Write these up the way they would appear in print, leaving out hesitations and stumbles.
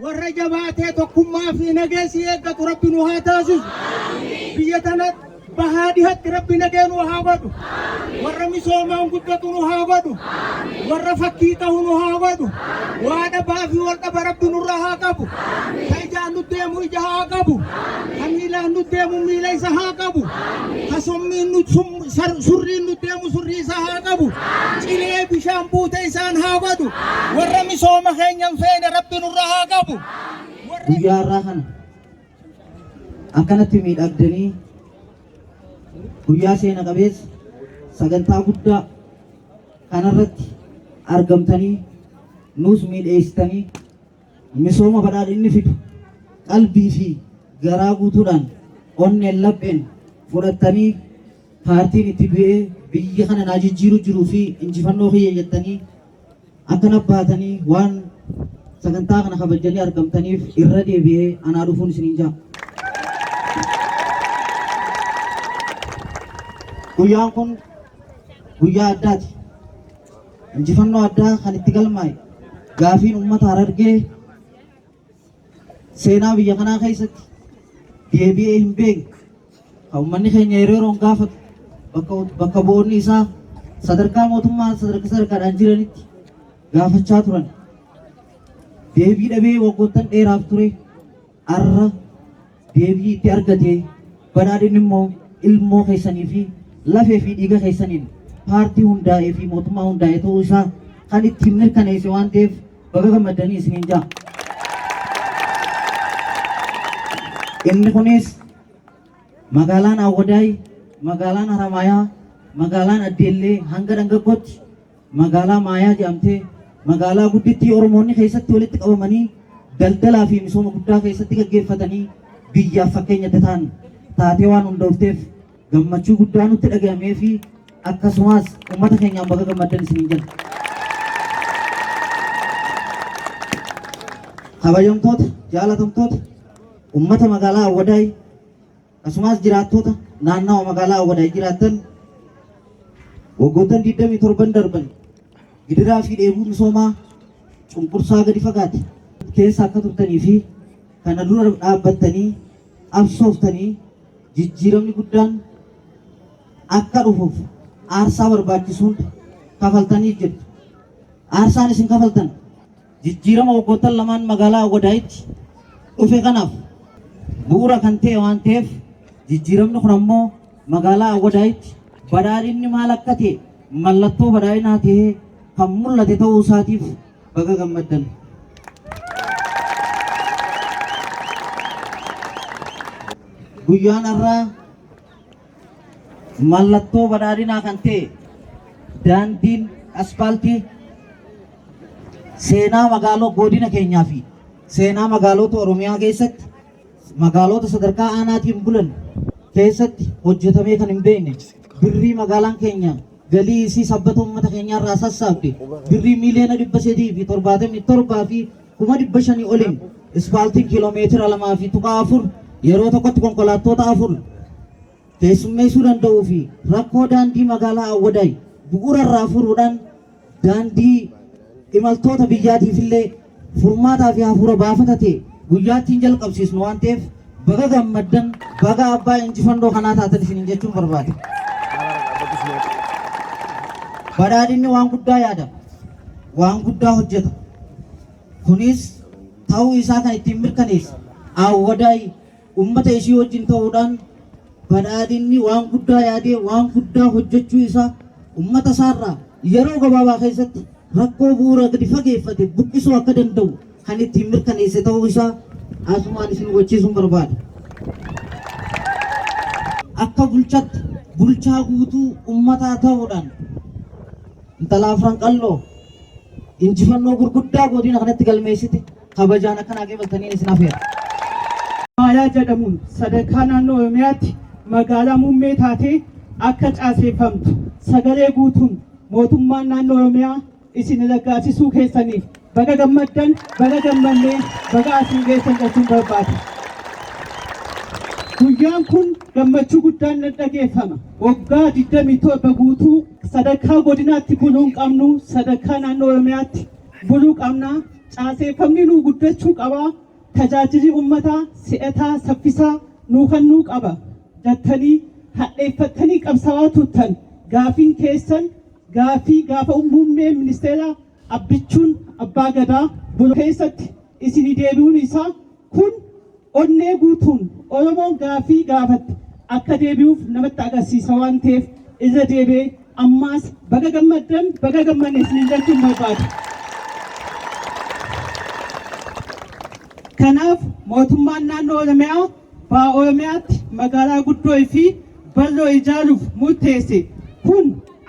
Warra jabaatee tokkummaa fi nagee si eeggatu Rabbi nu haa taasisu. Biyya tana bahaa dhihatti Rabbi nagee nu haa godhu. Warra misoomaan guddatu nu haa godhu. Warra fakkii ta'u nu haa godhu. Waa dhabaa fi wal dhaba Rabbi nurra haa qabu. Ka ijaan nu deemu ija haa qabu. Ka miilaan nu deemu miila isa haa qabu. Ka sommiin nu surriin nu deemu surrii isaa haa qabu. Cilee bishaan buute isaan haa godhu. Warra misooma keenya hin feene Rabbi nurra haa qabu. Guyyaa har'aa kana akkanatti miidhagdanii guyyaa seena qabeessa sagantaa guddaa kanarratti argamtanii nuus miidheessitanii misooma badhaadhinni fidu qalbii fi garaa guutuudhaan onneen lapheen fudhattanii paartiin itti du'ee biyya kana naa jijjiiru jiruu fi injifannoo kiyya jettanii akkana baatanii waan sagantaa kana kabajjanii argamtaniif irra deebi'ee anaa dhufuun isiniin ja'a. Guyyaan kun guyyaa addaati. Injifannoo addaa kan itti galmaa'e gaafiin uummata Harargee seenaa biyya kanaa keessatti deebi'ee hin beekne kan uummanni keenya yeroo yeroon gaafatu bakka bu'oonni isaa sadarkaa mootummaa sadarkaa sadarkaadhaan jiranitti gaafachaa turan. Deebii dhabee waggoottan dheeraaf ture arra deebii itti argate badhaadhinni immoo ilmoo keessanii fi lafee fi dhiiga keessaniin paartii hundaa'ee fi mootummaa hundaa'e ta'uu isaa kan ittiin mirkaneesse waan ta'eef baga gammaddanii isiniin ja'a. Inni kunis magaalaan Awwadaay, magaalaan Haramaayaa, magaalaan Addeellee hanga Dhangaggootti magaalaa Maayaa jedhamtee magaalaa guddittii Oromoonni keessatti walitti qabamanii daldalaa fi misooma guddaa keessatti gaggeeffatanii biyyaaf fakkeenya itti ta'an taatee waan hundoofteef gammachuu guddaa nutti dhaga'amee fi akkasumas uummata keenyaan baga gammaddan isiniin jenna. Kabajamtoota, jaalatamtoota uummata magaalaa Awwadaay akkasumas jiraattoota naannawa magaalaa Awwadaay jiraattan waggoottan 27 darban gidiraa fi dheebuu misoomaa cunqursaa gadi fagaate keessa akka turtanii fi kana dura dhaabbattanii qabsooftanii jijjiiramni guddaan akka dhufuuf aarsaa barbaachisu hunda kafaltanii jirtu. Aarsaan isin kafaltan jijjiirama waggoottan lamaan magaalaa Awwadaayitti dhufe kanaaf bu'uura kan ta'e waan ta'eef jijjiiramni kun ammoo magaalaa Awwadaayitti badhaadhinni maal akka ta'e mallattoo badhaadhinaa ta'ee kan mul'ate ta'uu isaatiif baga gammaddan. Guyyaan har'aa mallattoo badhaadhinaa kan ta'e daandiin aspaaltii seenaa magaaloo godina keenyaa fi seenaa magaalota Oromiyaa keessatti magaalota sadarkaa aanaatiin bulan keessatti hojjetamee kan hin beekne birrii magaalaan keenya galii isii sabbata uummata keenyaa irraa sassaabde birrii 377,500,000 oliin ispaaltiin kiiloomeetira 2.4 yeroo tokkotti konkolaattota 4 keessummeessuu danda'uu fi rakkoo daandii magaalaa Awwadaay bu'uurarraa furuudhaan daandii imaltoota biyyaatiifillee furmaataa fi hafuura baafata ta'e guyyaattiin jalqabsiisnu waan ta'eef, baga gammaddan, baga abbaa injifannoo kanaa taatan isiniin jechuun barbaada. Badhaadhinni waan guddaa yaada, waan guddaa hojjeta. Kunis ta'uu isaa kan ittiin mirkaneesse Awwadaay ummata ishii wajjin ta'uudhaan badhaadhinni waan guddaa yaadee waan guddaa hojjechuu isaa ummata isaarraa yeroo gabaabaa keessatti rakkoo bu'uura gadi fageeffate buqqisuu akka danda'u kan ittiin mirkaneesse ta'uu isaa asumaan isin hubachiisuun barbaada. Akka bulchatti bulchaa guutuu ummataa ta'uudhaan intala Afran Qalloo injifannoo gurguddaa godina kanatti galmeessite kabajaan akka naa qeebaltaniin isin afeera. Maayaa jedhamuun sadarkaa naannoo Oromiyaatti magaalaa muummee taatee akka caaseeffamtu sagalee guutuun mootummaan naannoo Oromiyaa isin raggaasisuu keessaniif baga gammaddan, baga gammannee, baga asiin geessan jechuun barbaada. Guyyaan kun gammachuu guddaan nan dhageeffama. Waggaa 27 guutuu sadarkaa godinaatti buluu hin qabnu, sadarkaa naannoo Oromiyaatti buluu qabna. Caaseeffamni nuu guddachuu qaba. Tajaajilli uummataa si'ataa saffisaa nuu kennuu qaba jettanii hadheeffattanii qabsaa'aa turtan. Gaafiin keessan gaafii gaafa muummee ministeera Abbichuun Abbaa Gadaa bulu keessatti isinii deebi'uun isaa kun onnee guutuun Oromoon gaafii gaafatte akka deebi'uuf namatti agarsiisa waan ta'eef, irra deebi'ee ammaas baga gammaddan, baga gammanne isiniin jechuun barbaada. Kanaaf mootummaan naannoo Oromiyaa baha Oromiyaatti magaalaa guddoo fi bal'oo ijaaruuf murteesse kun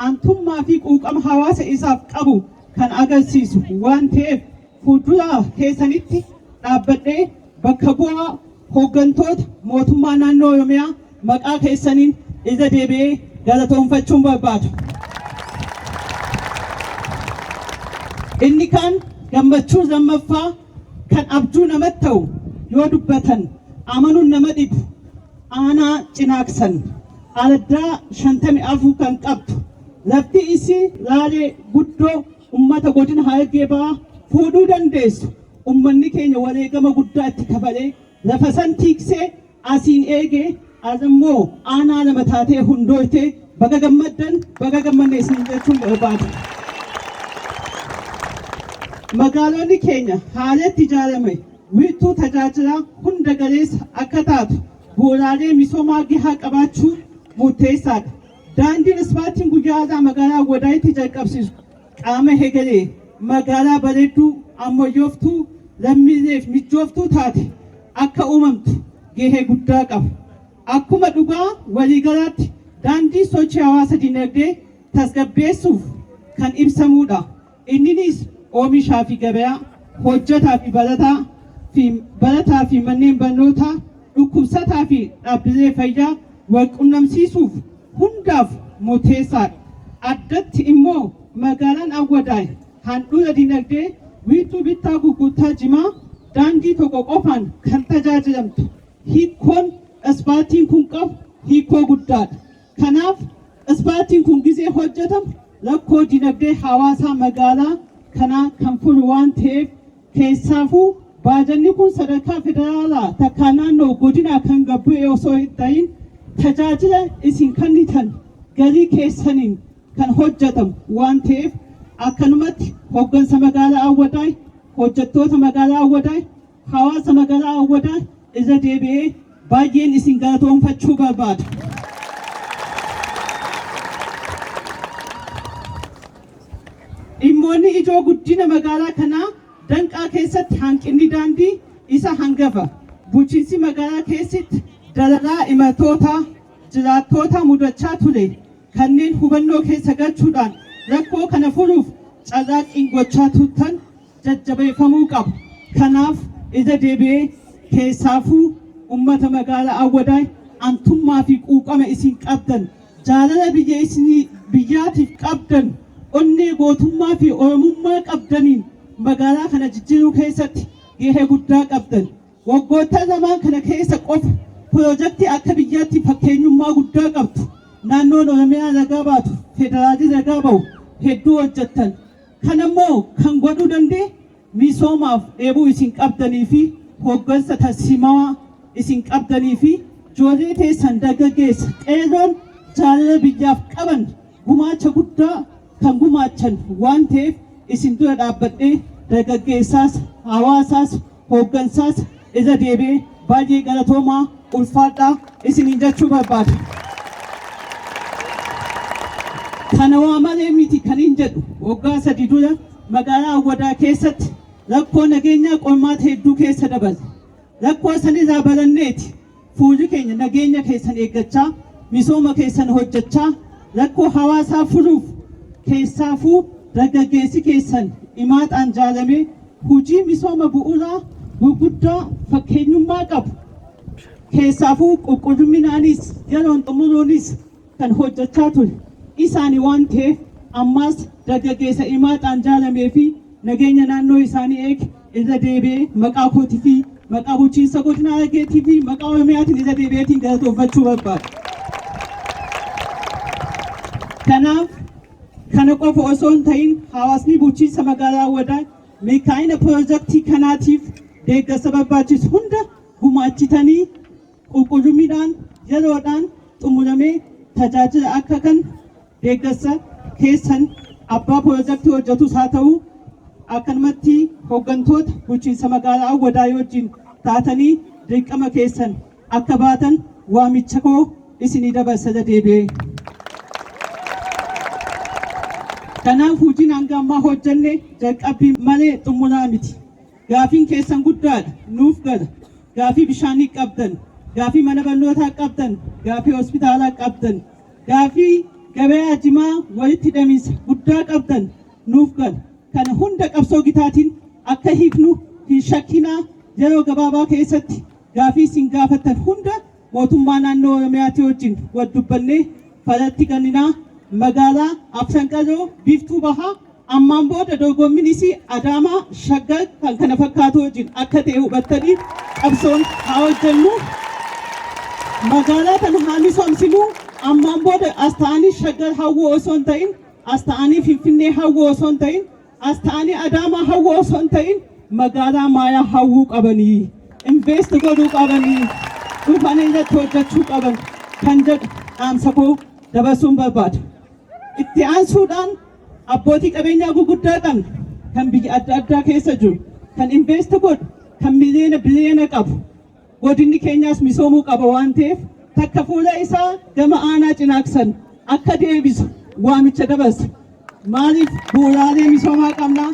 aantummaa fi quuqama hawaasa isaaf qabu kan agarsiisu waan ta'eef, fuuldura keessanitti dhaabbadhee bakka bu'aa hooggantoota mootummaa naannoo Oromiyaa maqaa keessaniin irra deebi'ee galatoonfachuun barbaada. Inni kaan gammachuu lammaffaa kan abjuu namatti ta'u, yoo dubbatan amanuun nama dhibu, aanaa Cinaaksan araddaa 54 kan qabdu, lafti isii laalee guddoo ummata godina Harargee Bahaa fuudhuu dandeessu, ummanni keenya wareegama guddaa itti kafalee lafa san tiiksee asiin eegee, as immoo aanaa lama taatee hundooytee, baga gammaddan, baga gammanne isiniin jechuun barbaada. Magaalonni keenya haalatti ijaarame wiirtuu tajaajilaa hunda galeessa akka taatu bu'uuraalee misoomaa gahaa qabaachuu murteessaadha. Daandiin ispaaltiin guyyaa har'aa magaalaa Awwadaayitti jalqabsiisu qaama hegeree magaalaa bareedduu, ammayyooftuu, lammiileef mijooftuu taate akka uumamtu gahee guddaa qaba. Akkuma dhugaa waliigalaatti daandii sochii hawaasa dinagdee tasgabbeessuuf kan ibsamuudha. Inninis oomishaa fi gabayaa, hojjetaa fi barataa fi barataa fi manneen barnootaa, dhukkubsataa fi dhaabbilee fayyaa wal qunnamsiisuuf hundaaf murteessaadha. Addatti immoo magaalaan Awwadaay handhuura dinagdee, wiirtuu bittaa gurgurtaa jimaa daandii tokko qofaan kan tajaajilamtu, hiikkoon ispaaltiin kun qabu hiikoo guddaadha. Kanaaf ispaaltiin kun gizee hojjetamu rakkoo dinagdee hawaasaa magaalaa kanaa kan furu waan ta'eef, keessaafuu baajanni kun sadarkaa federaalaa takkaa naannoo godinaa kan gad bu'e osoo hin ta'in, tajaajila isin kennitan galii keessaniin kan hojjetamu waan ta'eef, akkanumatti hoggansa magaalaa Awwadaay, hojjettoota magaalaa Awwadaay, hawaasa magaalaa Awwadaay irra deebi'ee baay'een isin galatoonfachuu barbaada. Dhimmoonni ijoo guddina magaalaa kanaa danqaa keessatti hanqinni daandii isa hangafa. Bulchiinsi magaalaa keessatti dararaa imaltootaa, jiraattootaa mudachaa ture kanneen hubannoo keessa galchuudhaan rakkoo kana furuuf carraaqqiin gochaa turtan jajjabeeffamuu qabu. Kanaaf irra deebi'ee keessaafuu ummata magaalaa Awwadaay antummaa fi quuqama isin qabdan, jaalala biyya isinii biyyaatiif qabdan, onnee gootummaa fi Oromummaa qabdaniin magaalaa kana jijjiiruu keessatti gahee guddaa qabdan. Waggoottan lamaan kana keessa qofa piroojaktii akka biyyaatti fakkeenyummaa guddaa qabdu naannoon Oromiyaa ragaa baatu federaalli ragaa bahu hedduu hojjettan. Kana immoo kan godhuu danda'e misoomaaf dheebuu isin qabdanii fi hooggansa tarsiimawaa isin qabdanii fi ijoollee teessan dargaggeessa qeerroon jaalala biyyaaf qaban gumaacha guddaa kan gumaachan waan ta'eef isin dura dhaabbadhee dargaggeessaas, hawaasaas, hooggansaas irra deebi'ee baay'ee galatoomaa, ulfaadhaa isiniin jechuu barbaada. Kana waa malee miti kanin jedhu, waggaa 3 dura magaalaa Awwadaa keessatti rakkoo nageenyaa qormaata hedduu keessa dabarre. Rakkoo sanirraa baranneeti fuulli keenya nageenya keessan eeggachaa, misooma keessan hojjechaa, rakkoo hawaasaa furuuf keessaafuu dargaggeessi keessan imaaxaan jaaramee hojii misooma bu'uuraa gurguddaa fakkeenyummaa qabu keessaafuu qulqulluminaanis yeroon xumuruunis kan hojjechaa ture isaani waan ta'eef ammaas dargaggeessa imaaxaan jaaramee fi nageenya naannoo isaanii eege irra deebi'ee maqaa kootii fi maqaa bulchiinsa godina Harargeetii fi maqaa Oromiyaatiin irra deebi'eetiin galatoonfachuu barbaada. Kanaaf kana qofa osoo hin ta'in hawaasni bulchiinsa magaalaa Awwadaa milkaa'ina piroojaktii kanaatiif deeggarsa barbaachisu hunda gumaachitanii qulqullumidhaan yeroodhaan xumuramee tajaajila akka kan deeggarsa keessan abbaa piroojaktii hojjetus haa ta'u akkanumatti hooggantoota bulchiinsa magaalaa Awwadaa wajjin taatanii dirqama keessan akka baatan waamicha koo isinii dabarsa irra deebi'ee. Kanaaf hojiin hanga ammaa hojjenne jalqabbii malee xumuraa miti. Gaafiin keessan guddaadha, nuuf gala. Gaafii bishaanii qabdan, gaafii mana barnootaa qabdan, gaafii hospitaalaa qabdan, gaafii gabayaa jimaa walitti hidhamiinsa guddaa qabdan nuuf gala. Kana hunda qabsoo gitaatiin akka hiiknu hin shakkinaa. Yeroo gabaabaa keessatti gaafii isin gaafattan hunda mootummaa naannoo Oromiyaatii wajjin wal dubbannee falatti kenninaa. Magaalaa Afran Qaroo Biiftuu Bahaa ammaan booda dorgommiin isii Adaamaa, Shaggar kan kana fakkaatu wajjin akka ta'e hubattanii qabsoon haa hojjennu. Magaalaa kana haa misoomsinu. Ammaan booda as ta'anii Shaggar hawwuu osoo hin ta'in, as ta'anii Finfinnee hawwuu osoo hin ta'in, as ta'anii Adaamaa hawwuu osoo hin ta'in magaalaa Maayaa hawwuu qabanii, invest godhuu qabanii, dhufanii irratti hojjechuu qaban kan jedhu dhaamsa koo dabarsuun barbaada. Itti aansuudhaan abbootii qabeenyaa gurguddaa qabna kan biyya adda addaa keessa jiru, kan invest godhu, kan miliyoona biliyoona qabu. Godinni keenyaas misoomuu qaba waan ta'eef takka fuula isaa gama aanaa Cinaaksan akka deebisu waamicha dabarsa. Maaliif bu'uuraalee misoomaa qabna,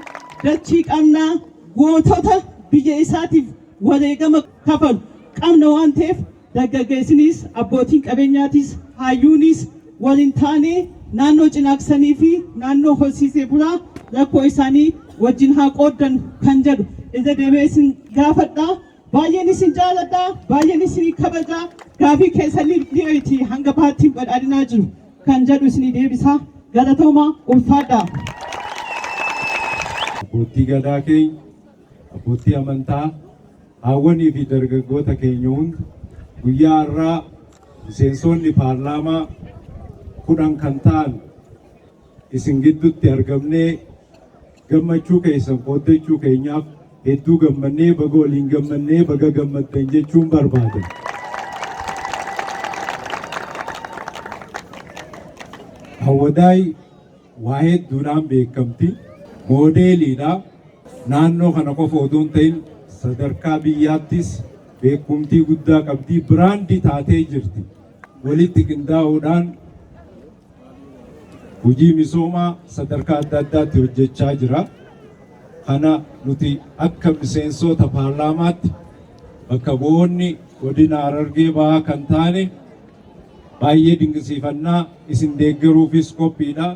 dachii qabna, gootota biyya isaatiif wareegama kafalu qabna waan ta'eef dargaggeessinis, abbootiin qabeenyaatis, hayyuunis waliin taanee naannoo Cinaaksanii fi naannoo horsiisee bulaa rakkoo isaanii wajjin haa qooddan kan jedhu irra deebi'ee isin gaafadha. Baay'een isin jaaladha, baay'een isin kabaja. Gaafii keessanii dhiyeeti hanga paartiin badhaadhinaa jiru kan jedhu isinii deebisa. Galatooma, ulfaadha. Abbootii gadaa keenya, abbootii amantaa, haawwanii fi dargaggoota keenya hunda, guyyaa har'aa miseensonni paarlaamaa 10 kan ta'an isin gidduutti argamnee gammachuu keessan qooddachuu keenyaaf hedduu gammannee, baga waliin gammannee, baga gammaddan jechuun barbaada. Awwadaay waa hedduudhaan beekamti. Moodeeliidha. Naannoo kana qofa odoo hin ta'in sadarkaa biyyaattis beekumtii guddaa qabdi. Brand taatee jirti. Walitti qindaa'uudhaan hojii misoomaa sadarkaa adda addaatti hojjechaa jira. Kana nuti akka miseensota paarlaamaatti bakka bu'oonni godina Harargee Bahaa kan taane baay'ee dinqisiifannaa, isin deeggaruufis qophiidha.